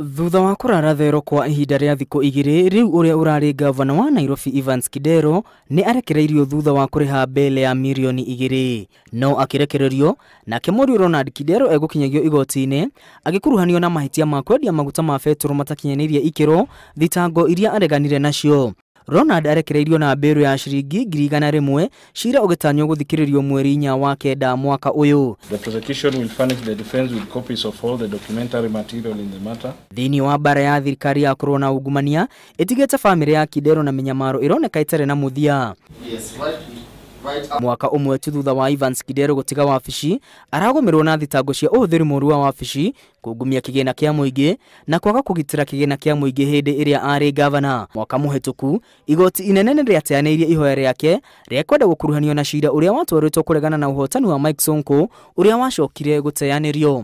Thutha wa kũrara thero kwa ihinda rĩa thikũ igĩrĩ, rĩu ũrĩa ũrarĩ gavana wa Nairobi Evans Kidero nĩ arekereirio thutha wa kũrĩha bele ya mirioni 2. No akĩrekererio, nake mũriũ Ronald Kidero egũkinyagio igoti-inĩ agĩkuruhanio na mahĩtia ma kwendia maguta ma betũrũ matakinyanĩirie ikĩro, thitango iria areganire nacio. Ronald arekereirio na mbĩrũ ya ciringi 100,000, cira ũgĩtanywo gũthikĩrĩrio mweri 4 wa 9 mwaka ũyũ. The prosecution will furnish the defense with copies of all the documentary material in the matter. Thĩinĩ wa mbara ya thirikari ya kũrũa na ungumania ĩtigĩte bamĩrĩ ya Kidero na mĩnyamaro ĩroneka ĩtarĩ na mũthia. Yes, right, right. Mwaka ũmwe tu thutha wa Evans Kidero gũtiga wabici, aragũmĩrwo na thitango cia ũhũthĩri mũũru wa wabici, kũngumia kĩgĩna kĩa mũingĩ na kwaga kũgitĩra kĩgĩna kĩa mũingĩ hĩndĩ ĩrĩa arĩ gavana. Mwaka mũhĩtũku, igoti inene nĩ rĩateanĩirie ihoya rĩake rĩa kwenda gũkuruhanio na cira ũrĩa watwarĩtwo kũregana na ũhotani wa Mike Sonko ũrĩa wacokire gũteanĩrio.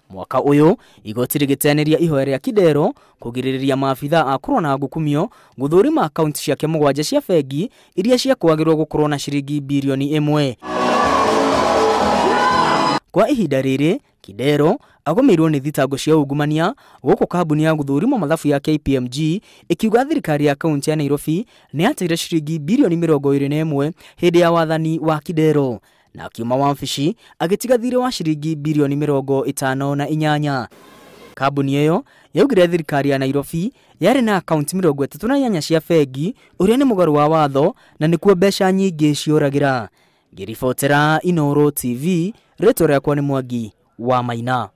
Mwaka ũyũ, igoti rĩgĩteanĩria ihoya rĩa Kidero kũgirĩrĩria maabithaa a kũrũa na ngukumio gũthũrima akaunti ciake 7 cia bengi iria ciakwagĩrwo gũkorwo na ciringi birioni 1. Kwa ihinda rĩrĩ, Kidero agũmĩirwo nĩ thitango cia ungumania gũkũ kambuni ya gũthũrima mathabu ya KPMG ĩkiuga thirikari ya kaunti ya Nairobi nĩ yateire ciringi birioni 21 hĩndĩ ya wathani wa Kidero, na akiuma wabici agĩtiga thirĩ wa ciringi birioni 58. Kambuni ĩyo yaugire thirikari ya Nairobi yarĩ na akaunti 38 cia bengi ũrĩa nĩ mũgarũ wa watho na nĩkuo mbeca nyingĩ cioragĩra. Ngĩribotera Inooro TV, rĩtwa rĩakwa nĩ Mwangi wa Maina.